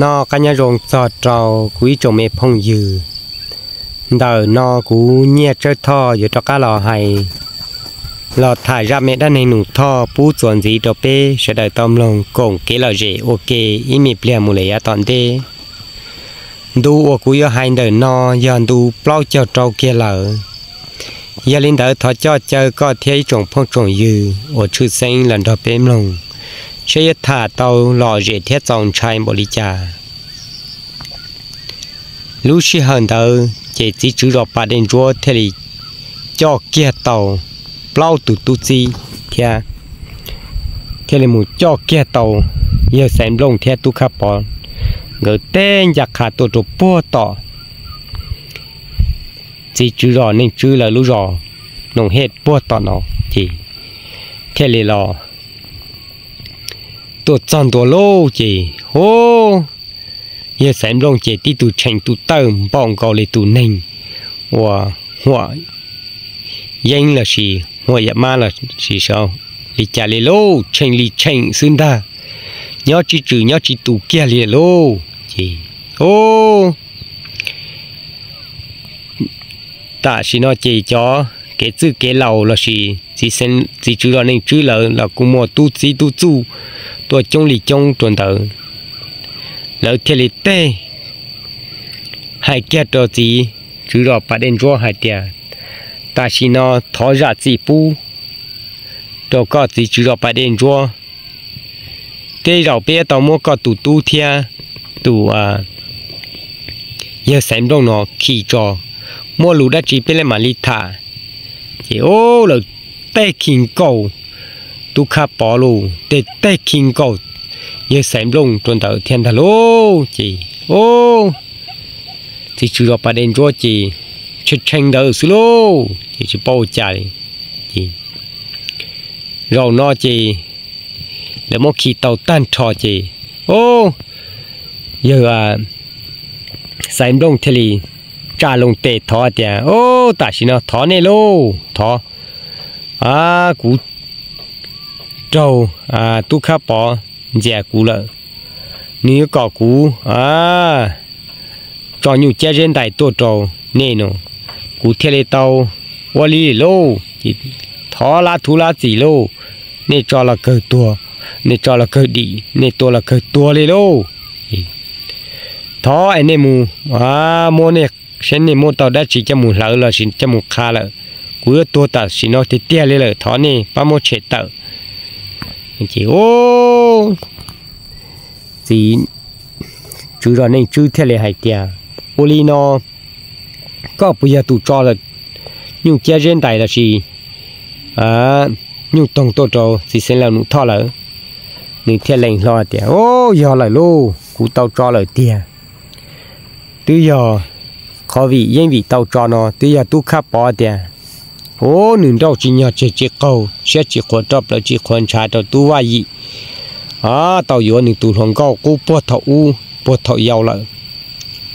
Noj qab nyob zoo txog rau kuv ib tsoom me phooj ywg. Ntawm no kuv Nyiaj Tsawb Thoj yuav rov qab los hais, los tham zaj me dab neeg Nus Thoj pub txuas ntxiv rau peb sawv daws tau mloog koom kev lom zem ua ke ib me pliag mus lawm yav tom ntej. Ntu uas kuv yuav hais ntawm no yog ntu plaub caug rau kiag lawm. Yog li ntawd thov coj caw koj thiab ib tsoom phooj tsoom ywg uas tshwj xeeb los nrog peb mloog, saib yuav tham tau lom zem thiab txaus ntshai npaum li cas. Lub sij hawm ntawd ces txiv tswv zos Pas Dej Ntsuab thiaj li coj kiag tau plaub tus tub txib thiab, thiaj li mus coj kiag tau yawg Xaiv Nplooj thiab Tub Khab Pov nkawd tej ncaj qha tuaj rau puag tom txiv tswv zos Neej Tswb lawv lub zos Noom Hej puag tom no. Ces thiaj li los tuaj txog ntua lauj ces, hub, yawg Xaiv Nplooj ces tib tug tshee tus tawj npaum nkaus li tus neeg uas huam yeeb lossis huam yam mab lossis li cas li lauj, tshee li tshee xwb ntag, nyob tsis tswm nyob tsis tus kiag li lauj. Ces, hub, tam sim no ces cov kev txwj kev laus lossis txiv tswv zos Neej Tswb lawv los kuj muaj tub txib tub txuj tuaj coob li coob rau ntawd. Lawv thiaj li teb hais kiag rau txiv tswv zos Pas Dej Ntsuab hais tias, tam sim no thov zam txim pub rau koj txiv tswv zos Pas Dej Ntsuab. Tej zaum peb yuav tau muab koj tus tub thiab tus yawg Xaiv Nplooj no khi tso, muaj lus dab tsi peb mam li tham. Ces, o, lawv teb khi nkaus Tub Khab Pov lauj, tej teb khi nkaus yawg Xaiv Nplooj rau ntawd thiab ntag lauj. Ces, o, txiv tswv zos Pas Dej Ntsuab ces tshee tshee ntawd xwb lauj, ces tsis paub ua cas li. Ces zaum no ces lawv muab khi tau tag nrho ces, o, yawg Xaiv Nplooj thiaj li tsa loo tes thov tias, o, tam sim no thov nej lauj, thov, a, kuv raug Tub Khab Pov ntxias kuv lawm, nws yuav kom kuv, a, tso nyuj ciab zeb ntais tuaj rau nej no, kuv thiaj li tau ua li lauj. Ces thov lab thub lab txim lauj, nej tso los kawg tuag, nej tso los kawg dim, nej tua los kawg tuag li lauj. Thov es nej mus, a, muab nej, saib nej muab tau dab tsi coj mus hlawv lossis coj mus qha lawm, kuv yuav tuag tam sim no tiag tiag li lawm, thov nej pab muab tshem tawm. Ces, o, txiv tswv zos Neej Tswb thiaj li hais tias, ua li no, koj puas yog tus tso nyuj ciab zeb ntais lossis nyuj toog tuaj rau txiv Xeev Laus Num Thoj lawm? Nws thiaj lees hlo tias, o, yog lawm lauj, kuv tau tso lawm tiag. Twb yog qhov vim yeeb vim tau tso no twb yog Tub Khab Pov tias, u, nws nrauj tsis nyog tseg tsis qaug, siab tsis qhuav roj plaws tsis qhuav ntshav rau Tub Vaj Yim, a, tau yuav nws tus hluas nkauj qub puag thaum ub puag thaum yau lawm,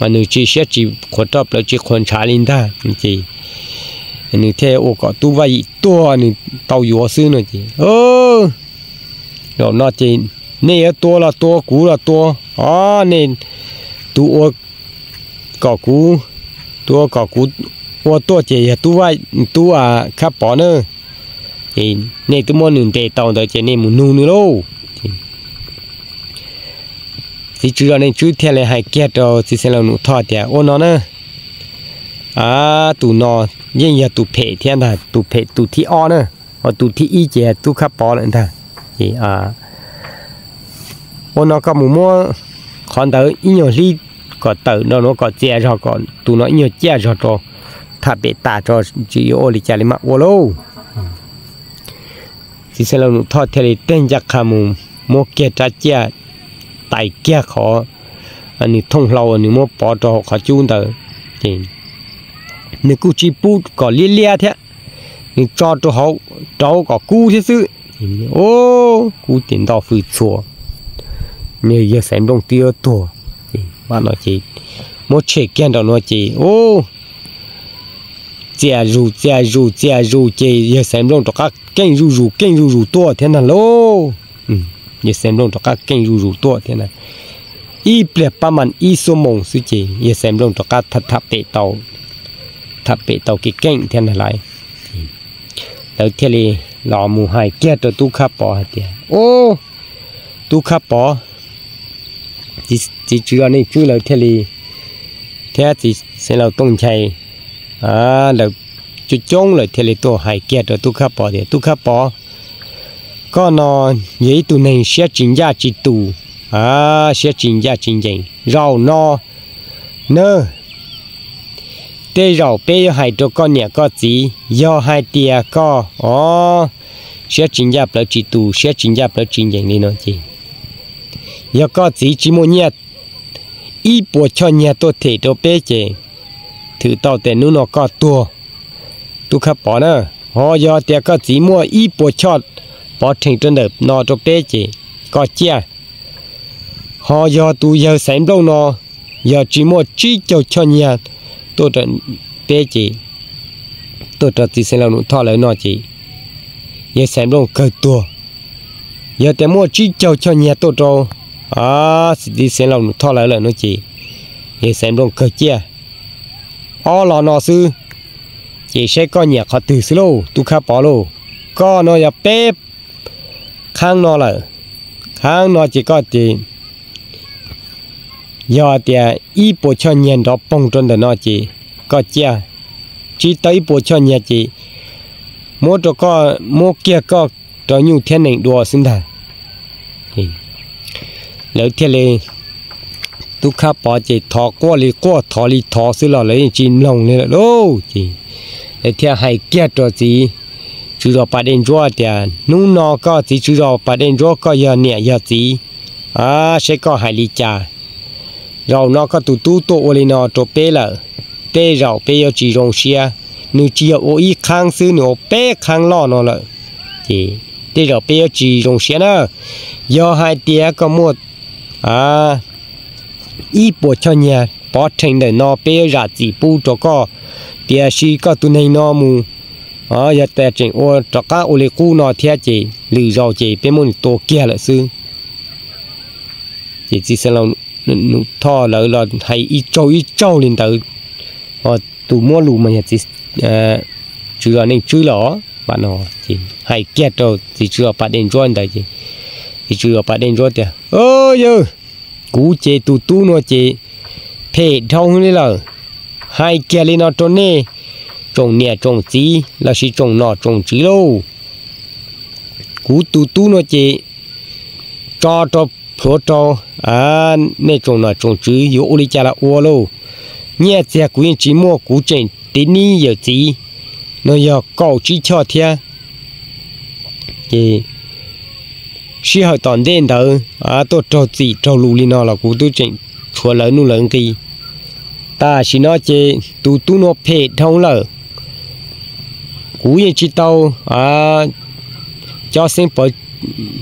mas nws tsis siab tsis qhuav roj plaws tsis qhuav ntshav li ntag. Ces nws thiaj ua kom Tub Vaj Yim tuag nws tau yuav xwb no ces, zaum no ces nej yuav tua los tua, kuv los tua, o, nej tus ua kom kuv, tus ua kom kuv ua tuaj ces yog Tub Khab Pov na. Ces nej twb muab nws ntes tau ntawd ces nej mus nug nws lauj. Txiv Tswv Zos Neej Tswb thiaj li hais kiag rau txiv Xeev Laus Num Thoj tias, ua no na, tus no yeej yog tus phem thiab ntag, tus phem tus thib ob na, ho tus thib ib ces yog Tub Khab Pov lawm ntag. Ces ua no koj mus muab qhov ntawd ib nyuag hlib kom tawm nrau nuav kom txias zog kom tus no ib nyuag ciaj zog rau tham pem tas tso, tsis yuav ua li cas li mam ua lauj. Txiv Xeev Laus Num Thoj thiaj li teg ncaj qha mus muab kiag rab ciaj tais kiag qhov nws thooj hlau nws muab pov rau hauv qhov cub ntawd. Ces nws kuj tsis pub kom liab liab thiab, nws tso rau hauv rau kom kub thiab xwb. Ub, kub ces nto hwj txhua, yawg Xaiv Nplooj twb yuav tuag. Ces muab tshem kiag nraum nuav ces ub, txias zus txias zus txias zus ces yawg Xaiv Nplooj rov qab keej zuj zus keej zuj zus tuaj thiab ntag lauj. Yawg Xaiv Nplooj rov qab keej zuj zus tuaj thiab ntag. ib pliag pab mas ib xuab moos xwb ces yawg Xaiv Nplooj rov qab tham pem tau kev keej thiab na lais. Lawv thiaj li los mus hais kiag rau Tub Khab Pov hais tias, Ub, Tub Khab Pov, txiv tswv zos Neej Tswb lawv thiaj li, thiab txiv xeev laus Tooj Nchai, lawv coob coob lawm thiaj li tuaj hais kiag rau Tub Khab Pov tias, Tub Khab Pov, koj no yog ib tug neeg siab tsis ncaj tsis tus, siab tsis ncaj tsis ncees. Zaum no na, tej zaum peb yuav hais rau koj niam koj txiv, yog hais tias koj, o, siab tsis ncaj plawv tsis tus, siab tsis ncaj plawv tsis ncees li no ces, yog koj txiv tsis muaj nyiaj ib puas choj nyiaj tuaj them rau peb ces, thwm tau tias hnub no koj tuag, Tub Khab Pov na. Ho yog tias koj txiv muaj ib puas choj pov rhees rau ntawm no rau peb ces koj ciaj. Ho yog tus yawg Xaiv Nplooj no, yog tsis muaj tsib caug choj nyiaj tuaj rau peb ces, tuaj rau txiv xeev laus Num Thoj lawv no ces, yawg Xaiv Nplooj kawg tuag. Yog tias muaj tsib caug choj nyiaj tuaj rau txiv xeev laus Num Thoj lawv lawm no ces, yawg Xaiv Nplooj kawg ciaj. Ob lo no xwb, ces saib koj nyiam qhov twg xwb lauj, Tub Khab Pov lauj. Koj no yog peb qhaab no lawm, qhaab no ces koj ces, yog tias ib puas choj nyiaj nrov poog rau ntawm no ces koj ciaj, tsis tau ib puas choj nyiaj ces muab rau koj, muab kiag koj rau nyuj thiab nees dua xwb ntag. Lawv thiaj li, Tub Khab Pov ces thov quaj li quaj thov li thov xwb los lawv yeej tsis mloog li lawm lauj. Ces lawv thiaj hais kiag rau txiv tswv zos Pas Dej Ntsuab tias, hnub no koj txiv tswv zos Pas Dej Ntsuab koj yog niam yog txiv, saib koj hais li cas. Zaum no koj tus tub tuaj ua li no rau peb lawm, tej zaum peb yuav tsis zoo siab. Nws tsis yog ua ib qhaab xwb, nws ua peb qhaab loj no lawm, ces tej zaum peb yuav tsis zoo siab na. Yog hais tias koj muaj ib puas choj nyiaj pov rhees ntawm no peb yuav zam txim pub rau koj, tiam sis koj tus neeg no mus, yog tias tseem ua rov qab ua li qub no thiab ces lwm zaus ces peb muab nws tua kiag lawm xwb. Ces txiv xeev laus Num Thoj lawv los hais ib tsaug ib tsaug li ntawd, tus muab lus mas yog txiv tswv zos Neej Tswb lawm os. Hais kiag rau txiv tswv zos Pas Dej Ntsuab ntawd ces, txiv tswv zos Pas Dej Ntsuab tias, yawg, kuv ces tus tub no ces phem dhau li lawm. Hais kiag li no rau nej tsoom niam tsoom txiv lossis tsoom nom tsoom tswv lauj, kuv tus tub no ces tso rau, plhuav rau nej tsoom nom tsoom tswv yuav ua li cas los ua lauj. Nyiaj txiag kuv yeej tsis muaj, kuv tseem tiv nib yawm txiv no yog kaum tsib choj thiab. Ces sij hawm tom ntej ntawd tuaj raug txim raug lus li no los kuv twb tseem tshuav lawv nuj lawv nqi. Tam sim no ces tus tub no phem dhau lawm, kuv yeej tsis tau cob xeeb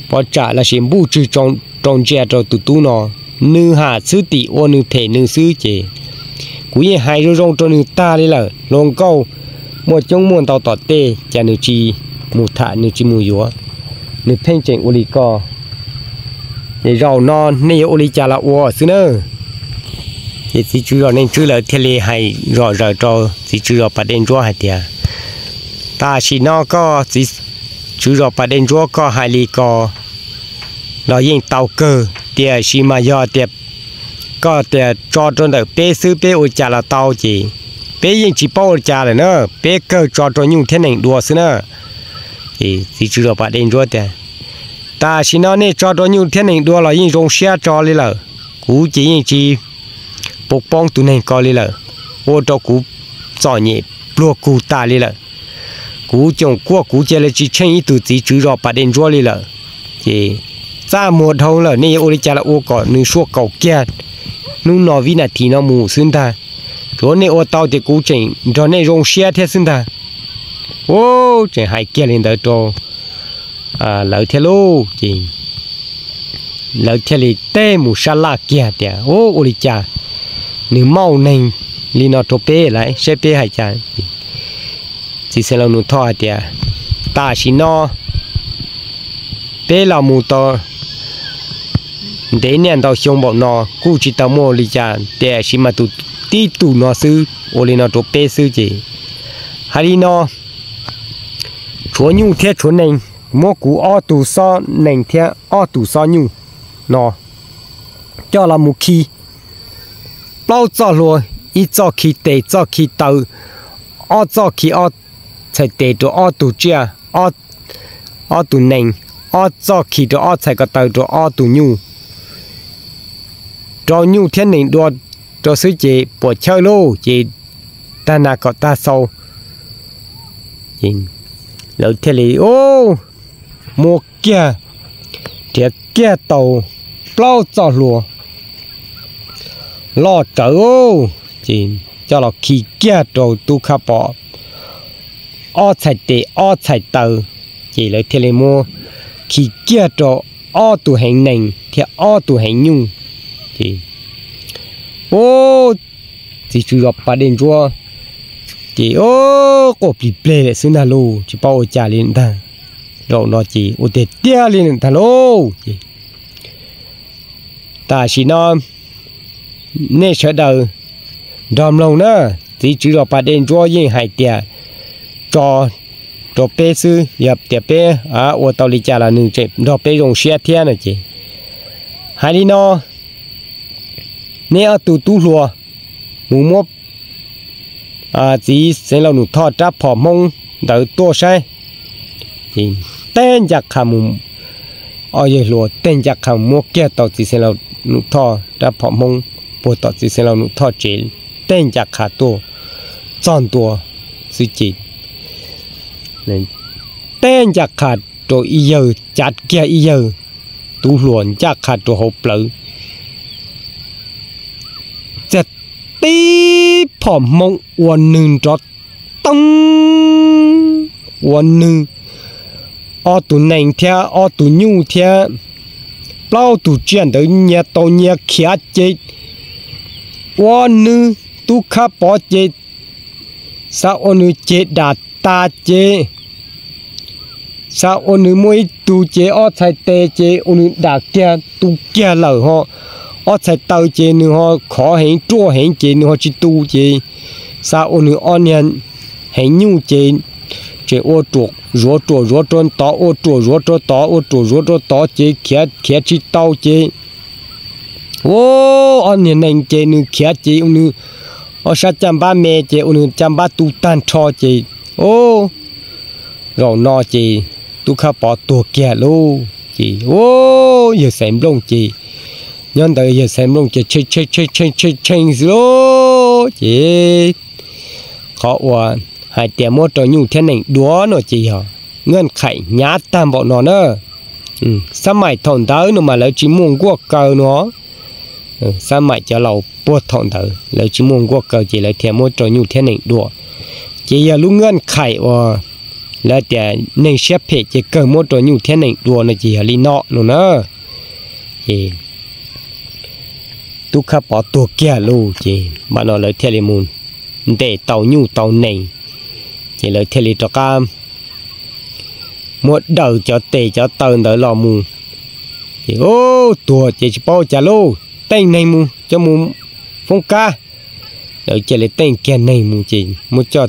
pov tsam lossis npuj tswg rau ntsia rau tus tub no. Nws ham xwb tim ua nws phem nws xwb ces kuv yeej hais zoo zoo rau nws tag li lawm. Hluas nkauj muaj coob muaj ntau tom tej, cas nws tsis mus tham nws tsis mus yuav, nws pheej tseem ua li ko. Ces zaum no nej yuav ua li cas los ua xwb na. Ces txiv tswv zos Neej Tswb lawv thiaj li hais zom zaws rau txiv tswv zos Pas Dej Ntsuab hais tias, tam sim no koj txiv tswv zos Pas Dej Ntsuab koj hais li ko los yeej tau kawg, tiam sis mas yog tias koj tias tso rau ntawm peb xwb peb ua cas los tau ces peb yeej tsis paub ua cas lawm na, peb kawg tso rau nyuj thiab nees dua xwb na. Ces txiv tswv zos Pas Dej Ntsuab tias, tam sim no nej tso rau nyuj thiab nees dua los yeej zoo siab tso li lawm, kuv ces yeej tsis poob poob tus neeg ko li lawm, ua rau kuv txom nyem pluag kug tas li lawm. Kuv coom kuaj kuv cia li tsis tsheej ib tug txiv tswv zos Pas Dej Ntsuab li lawm. Ces txaj muag dhau lawm, nej yuav ua li cas los ua kom nws suaj kaum kiag hnub no vib nas this no mus xwb ntag. Tsuav nej ua tau tias kuv tseem nrog nej zoo siab thiab xwb ntag. Ub, tseem hais kiag li ntawd rau lawv thiab lauj. Ces lawv thiaj li teb mus sab laj kiag tias, ub, ua li cas nws mauj neeg li no rau peb lawm, saib peb hais cas. Txiv xeev laus Num Thoj hais tias, tam sim no peb los mus tau ntev niaj ntau xyoo npaum no kuj tsis tau muaj li cas, tiam sis mas tus tib tug no xwb ua li no rau peb xwb ces hais li no, tshuav nyuj thiab tshuav nees, muab kuv ob tug xob nees thiab ob tug xob nyuj no coj los mus khi plaub txoj hlua, ib txoj khi tes txoj khi taw, ob txoj khi ob txhais tes rau ob tug tsiaj, ob tug nees, ob txoj khi rau ob txhais ko taw rau ob tug nyuj, rau nyuj thiab nees dua rau xwb ces puas chawj lauj, ces tag nas kom tag xau. Lawv thiaj li muab kiag, nrhiav kiag tau plaub txoj hlua loj tsawv, ces coj los khi kiag rau Tub Khab Pov ob txhais tes ob txhais taw, ces lawv thiaj li muab khi kiag rau ob tug heev nees thiab ob tug heev nyuj. Ces txiv tswv zos Pas Dej Ntsuab ces quaj plig pleg lawm xwb ntag lauj, tsis paub ua cas li ntag. Zaum no ces ua tiag tiag li ntag lauj. Ces tam sim no nej sawv daws nrog mloog na, txiv tswv zos Pas Dej Ntsuab yeej hais tias tso rau peb xwb, yog tias peb ua tau li cas los nws tseem nrog peb zoo siab thiab no ces hais li no, neb ob tug tub hluas mus muab txiv Xeev Laus Num Thoj rab phom Hmoob ntawd tuaj saib. Ces teb ncaj qha mus, ob yawg hluas teb ncaj qha muab kiag tau txiv Xeev Laus Num Thoj rab phom Hmoob puag tom txiv Xeev Laus Num Thoj tsev, teb ncaj qha tuaj txog ntua xwb ces teb ncaj qha rau ib yawg, cav kiag ib yawg tub hluas ncaj qha rau hauv plawv, txiag tib phom Hmoob ua nws nrov too, ua nws ob tug nees thiab ob tug nyuj thiab plaub tug tsiaj ntawd nyias tau nyias khiav ces ua nws Tub Khab Pov ces xav ua nws ceg dam tas ces xav ua nws muaj ib tug ces ob txhais tes ces ua nws dam kiag tu kiag lawm ho, ob txhais taw ces nws ho khov heev ruaj heev ces nws ho tsis tu ces xav ua nws ob niag heev nyuj ces tseem ua ruam zuav ruam zuav rau tod, ua ruam zuav rau tod, ua ruam zuav rau tod ces khiav khiav tsis tau ces ua ob niag nees ces nws khiav ces ua nws ob sab caj npab me ces ua nws caj npab tu tag nrho ces zaum no ces Tub Khab Pov tuag kiag lauj. Ces yawg Xaiv Nplooj ces nyob ntawd yawg Xaiv Nplooj ces tshee tshee tshee xwb lauj. Ces qhov uas hais tias muab rau nyuj thiab nees dua no ces yog nqaij qhaim hnyav tag npaum no na. Xab maim thaum ntawd no mas lawv tsis muaj nkuaj kaw no, xab maim cov laus puag thaum ntawd lawv tsis muaj nkuaj kaw ces lawv thiaj muab rau nyuj thiab nees dua. Ces yog lub nqaij qhaim uas lawv tias neeg siab phem ces kawg muab rau nyuj thiab nees dua no ces yog li no no na. Ces Tub Khab Pov tuag kiag lauj ces mam no lawv thiaj li mus ntes tau nyuj tau nees, ces lawv thiaj li rov qab muab daws cov tes cov taw ntawd los mus. Ces tuag ces tsis paub cas lauj, teej neeg mus coj mus foob kab. Lawv cia li teej kiag neeg mus ces muab coj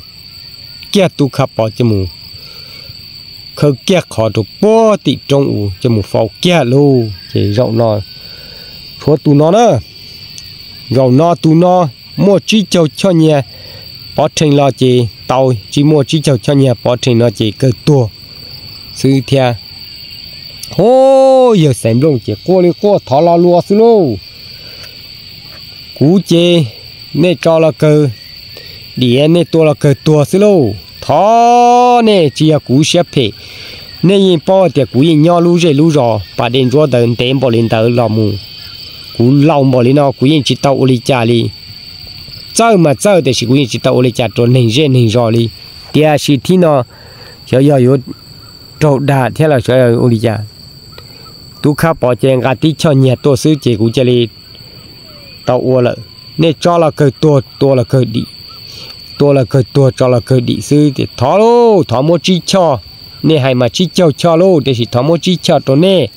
kiag Tub Khab Pov coj mus khawb kiag qhov rau puag tim roob u coj mus faus kiag lauj. Ces zaum no tshuav tus no na, zaum no tus no muaj tsib caug choj nyiaj pov rhees los ces tau, tsis muaj tsib caug choj nyiaj pov rhees no ces kawg tuag xwb thiab. Hov, yawg Xaiv Nplooj ces quaj li quaj thov lo lua xwb lauj. Kuv ces nej tso los kawg dim, nej tua los kawg tuag xwb lauj. Thov nej, tsis yog kuv siab phem, nej yeej paub tias kuv yeej nyob lub zej lub zos Pas Dej Ntsuab ntawd ntev npaum li ntawd los mus, kuv laus npaum li no kuv yeej tsis tau ua li cas li. Txawj mas txawj tiam sis kuv yeej tsis tau ua li cas rau neeg zej neeg zos li. Tiam sis thib no xyov yog yuav raug dag thiab los xyov yog ua li cas. Tub Khab Pov ces nqa tib choj nyiaj tuaj xwb ces kuv cia li tau ua lawm. Nej tso los kawg tuag, tua los kawg dim, tua los kawg tuag, tso los kawg dim xwb ces thov lauj, thov muab tsib choj. Nej hais mas tsib caug choj lauj, tiam sis thov muab tsib choj rau nej.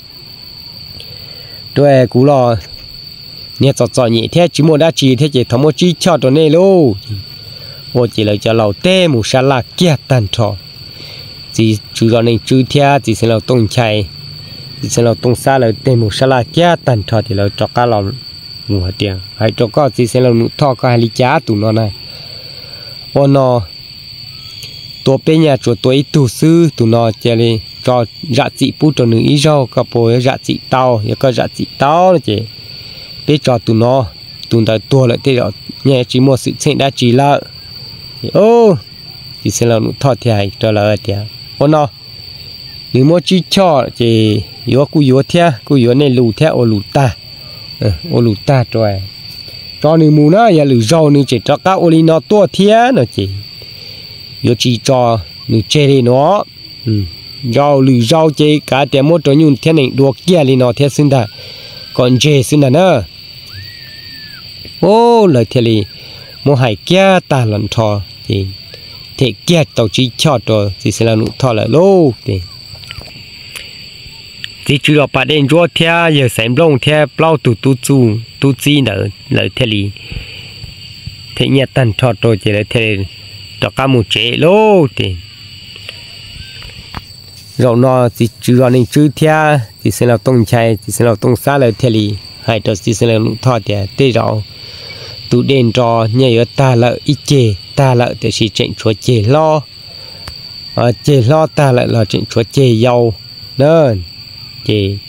Rau kuv los niag txom txom nyem thiab tsis muaj dab tsi thiab ces thov muab tsib choj rau nej lauj. Ua ces lawv cov laus teb mus sab laj kiag tag nrho. Txiv tswv Zos Neej Tswb thiab txiv xeev laus Tooj Nchai, txiv xeev laus Tooj Xab lawv teb mus sab laj kiag tag nrho ces lawv rov qab los mus hais tias, hais rau koj txiv xeev laus Num Thoj, koj hais li cas tus no na? Ua no, tua peb nyaj tsuas tua ib tug xwb, tus no cia li tso zam txim pub rau nws ib zaug, koj puas yuav zam txim tau? Yog koj zam txim tau no ces peb tso tus no, tus ntawd tuag lawm tej zaum nyaj yuav tsis muaj xwm txheej dab tsi lawm. Txiv xeev laus Num Thoj thiaj hais rau lawv tias, ua no, nws muab tsib choj ces yuav kuj yuav thiab, kuj yuav nej lus thiab, ua lus tag, ua lus tag rau, tso nws mus na, yog lwm zaug nws tseem rov qab ua li no tuaj thiab no ces yuav tsis tso nws tseg li no. Zaum lwm zaus ces kav tias muab rau nyuj thiab nees dua kiag li no thiab xwb ntag, kom ntseg xwb ntag na. Ub, lawv thiaj li muab hais kiag tag los nrho, ces them kiag tau tsib choj rau txiv xeev laus Num Thoj lawm lauj. Ces txiv tswv Zos Pas Dej Ntsuab thiab yawg Xaiv Nplooj thiab plaub tug tub txib ntawd lawv thiaj li them nyiaj tag nrho rau ces lawv thiaj li rov qab mus tsev lauj. Ces zaum no txiv tswv Zos Neej Tswb thiab txiv xeev laus Tooj Nchai, txiv xeev laus Tooj Xab lawv thiaj li hais rau txiv xeev laus Num Thoj tias, tej zaum tus dej nro nyaj yuav tag lawm, ib ceg tag lawm tiam sis tseem tshuav ceg hlob, ceg hlob tag lawm los tseem tshuav ceg yau na. Ces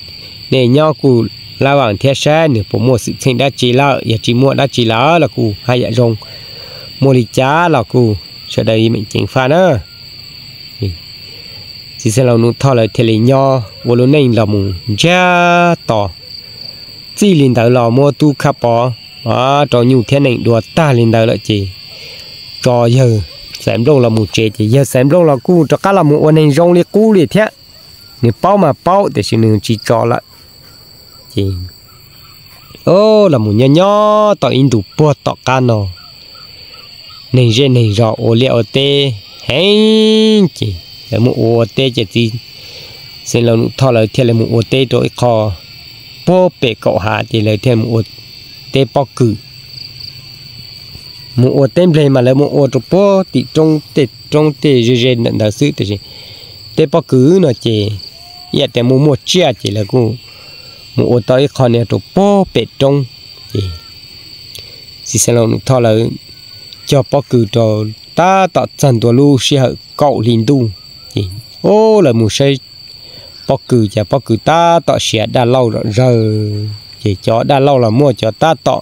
nej nyob kuj lab vam thiab saib nws puas muaj xwm txheej dab tsi lawm, yog tsis muaj dab tsi lawm los kuj haj yam zoo, muaj li cas los kuj sawv daws meem ceev faj na. Txiv xeev laus Num Thoj lawv thiaj li nyob ua lub neej los mus ntsiag to. Txij li ntawd los muab tub khab pov rau nyuj thiab nees dua tag li ntawd lawm ces tso yawg Xaiv Nplooj los mus tsev, ces yawg Xaiv Nplooj los kuj rov qab los mus ua neeg zoo li qub li thiab. Nws paub mas paub tiam sis nws tsis tso lawm. Ces los mus nyob nyob tau ib ntus puag tom qab no, neeg zej neeg zos ua liaj ua teb heev ces lawv mus ua ua teb ces txiv xeev laus Num Thoj lawv thiaj li mus ua teb rau ib qho puag pem kaum hav ces lawv thiaj mus ua teb pob kws. Mus ua teb nplej mas lawv mus ua rau puag tim roob, tej roob tej ze ze ntawm ntawd xwb, tiam sis teb pob kws no ces ib yam tias muaj muaj tsiaj ces lawv kuj mus ua tau ib qho niag rau puag pem roob. Ces txiv xeev laus Num Thoj lawv cog pob kws rau tab tom txog ntua lub sij hawm kaum hli ntuj, ces ub lawv mus saib pob kws ces pob kws tab tom siav daj lauj zom zawg, ces cov daj lauj los muaj, cov tab tom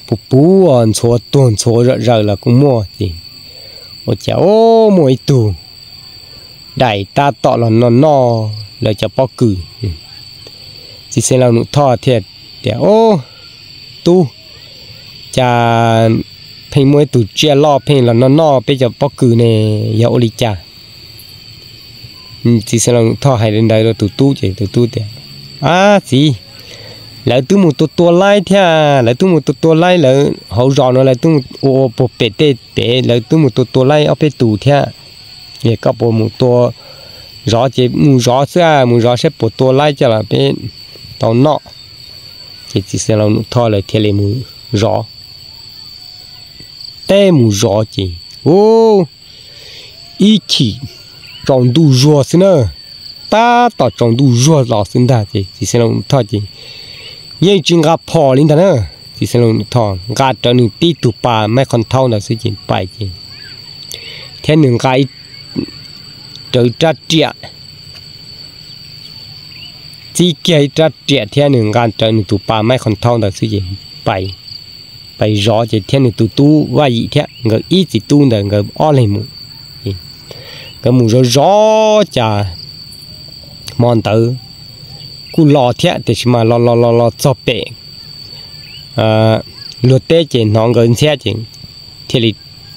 puv puv ntxhuav tuag ntxhuav zom zaws los kuj muaj. Ces ua cas ub muaj ib tug dais tab tom los noj noj lawv cov pob kws. Txiv xeev laus Num Thoj thiaj tias, ub, tub, cas pheej muaj ib tug tsiaj loj pheej los noj noj peb cov pob kws ne, yog ua li cas? Txiv xeev laus Num Thoj hais li ntawd rau tus tub ces tus tub tias, ab txiv, lawv twb mus tua tua laib thiab, lawv twb mus tua tua laib, lawv hauv zos no lawv twb mus ua ua puag pem tej pem, lawv twb mus tua tua laib ob peb tus thiab. Es koj puas mus tua zov? Ces mus zov xwb, mus zov saib puas tua laib coj los peb tau noj. Ces txiv xeev laus Num Thoj lawv thiaj li mus zov. Teb mus zov ces ub, ib chim tsaus ntuj zuag xwb na, tab tom tsaus ntuj zuag los xwb ntag ces txiv xeev laus Num Thoj ces yeej tsis nqa phom li ntag na. Txiv xeev laus Num Thoj nqa rawv nws tib tug pas maib qhov thaub ntawd xwb ces pais ces, thiab nws nqa rawv rab riam, txib kiag ib rab riam thiab nws nqa rawv nws tus pas maib qhov thaub ntawd xwb ces pais, pais zov ces thiab nws tus tub Vaj Yim thiab nkawd ib txiv tub ntawd nkawd ob leeg mus. Nkawd mus zov zov cas hmo ntawd kuj los thiab tiam sis mas los los los los txog pem luag teb ces hnov nkawd ntxhiab ces thiaj li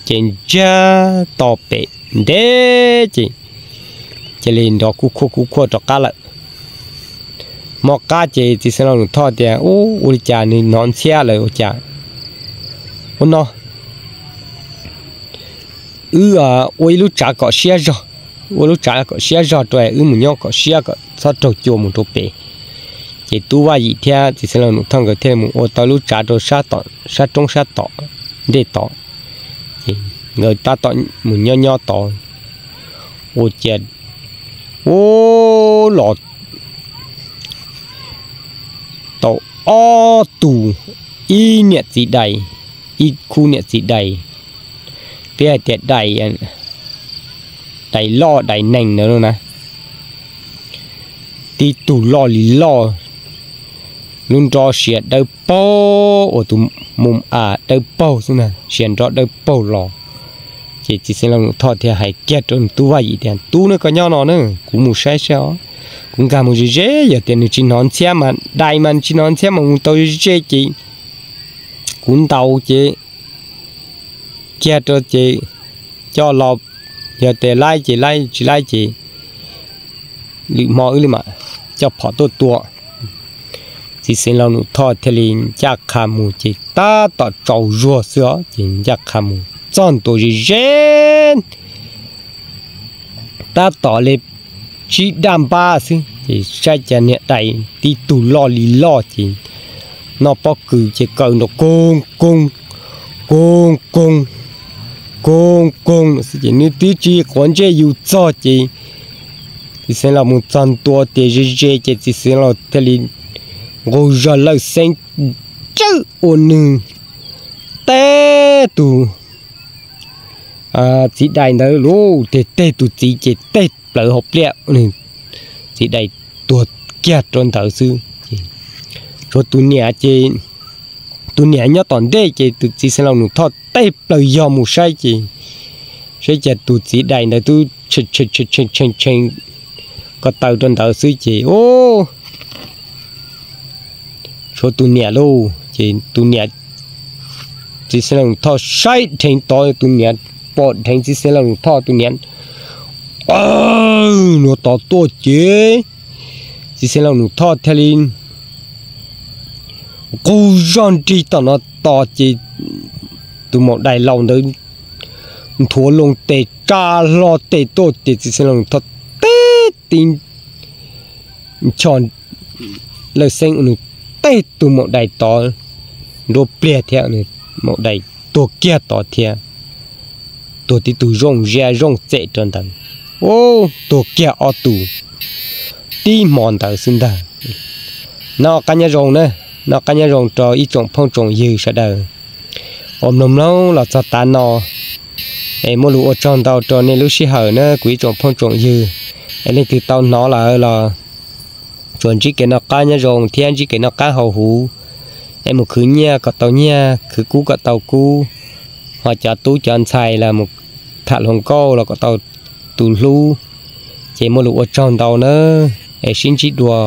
ces ntsiag to pem ntev ces cia li nrov kuj khuaj kuj khuaj rov qab lawm. Hmo qab ces txiv xeev laus Num Thoj tias, ub, ua li cas nws hnov ntxhiab lawm ua cas? Ua no, wb ua ib lub tsav kom siab zog, ua lub tsav kom siab zog rau, wb mus nyob kom siab kom txhob raug cua mus rau pem. Ces Tub Vaj Yim thiab Txiv Xeev Laus Num Thoj nkawd thiaj mus ua tau lub tsav rau sab roob sab tom ntej tod. Ces nkawd tab tom mus nyob nyob tod ua cas ua los tau ob tug, ib niam txiv dais, ib khub niam txiv dais, twb hais tias dais loj dais nees ntawd na, tib tug loj li loj, lub nrob siav dawb paug uas tus mus a dawb paug xwb na, siav nrob dawb paug los. Ces Txiv Xeev Laus Num Thoj thiaj hais kiag rau Tub Vaj Yim tias, Tub, neb koj nyob no na, kuv mus saib saib os, kuv nkag mus ze ze, yog tias nws tsis hnov ntxhiab mas, dais mas nws tsis hnov ntxhiab mas mus tau ze ze ces kuv ntaus ces kiag rau ces coj los, yog tias laib ces laib, tsis laib ces lwm hmo wb li mam coj phom tuaj tua. Txiv Xeev Laus Num Thoj thiaj li ncaj qha mus ces tab tom tsaus zuag xwb os, ces ncaj qha mus txog ntua ze ze tab tom li tsib daj npab xwb ces saib cas niag dais tib tug loj li loj ces noj pob kws ces kaw nrov koog koog, koog koog, koog koog xwb ces nws twb tsis quav ntsej yus txog ces Txiv Xeev Laus mus txog ntua tias ze ze ces Txiv Xeev Laus thiaj li nqus zog lawj xeeb tsawb ua nws teb tus txiv dais ntawd lub teg teg tus txiv ces teg plaws hauv pliaj, txiv dais tuag kiag rau ntawd xwb. Tshuav tus niam ces, tus niam nyob tom ntej ces tus Txiv Xeev Laus Num Thoj teg plaws yog mus saib ces saib cas tus txiv dais ntawd twb tshee tshee ko taw rau ntawd xwb ces tshuav tus niam lauj ces tus niam, Txiv Xeev Laus Num Thoj saib dheev tod tus niam, pom dheev Txiv Xeev Laus Num Thoj tus niam nua tod tuaj ces Txiv Xeev Laus Num Thoj thiaj li nqus zog nrig tom no tos ces tus maum dais laus ntawd nthuav loo tes tsa hlo tes tuaj ces Txiv Xeev Laus Num Thoj teb tib nchos lawj xeeb ua nws teb tus maum dais tod nruab pliag thiab, maum dais tuag kiag tod thiab. Tuag tib tug zooj zia zooj txem rau ntawd, tuag kiag ob tug tib hmo ntawd xwb ntag. Noj qab nyob zoo na, noj qab nyob zoo rau ib tsoom phooj tsoom ywg sawv daws uas mloog mloog los txog tav no. Es muaj lus ua tsaug ntau rau nej lub sij hawm na kuv ib tsoom phooj tsoom ywg. Es leej twg tau hnov lawm los tsuas ntsib kev noj qab nyob zoo thiab ntsib kev noj qab haus huv. Es mus khwv nyiaj kom tau nyiaj, khwv kub kom tau kub, ho cov tub cov ntxhais los mus tham hluas nkauj los kom tau tus hlub. Ces muaj lus ua tsaug ntau nawb, es sib ntsib dua.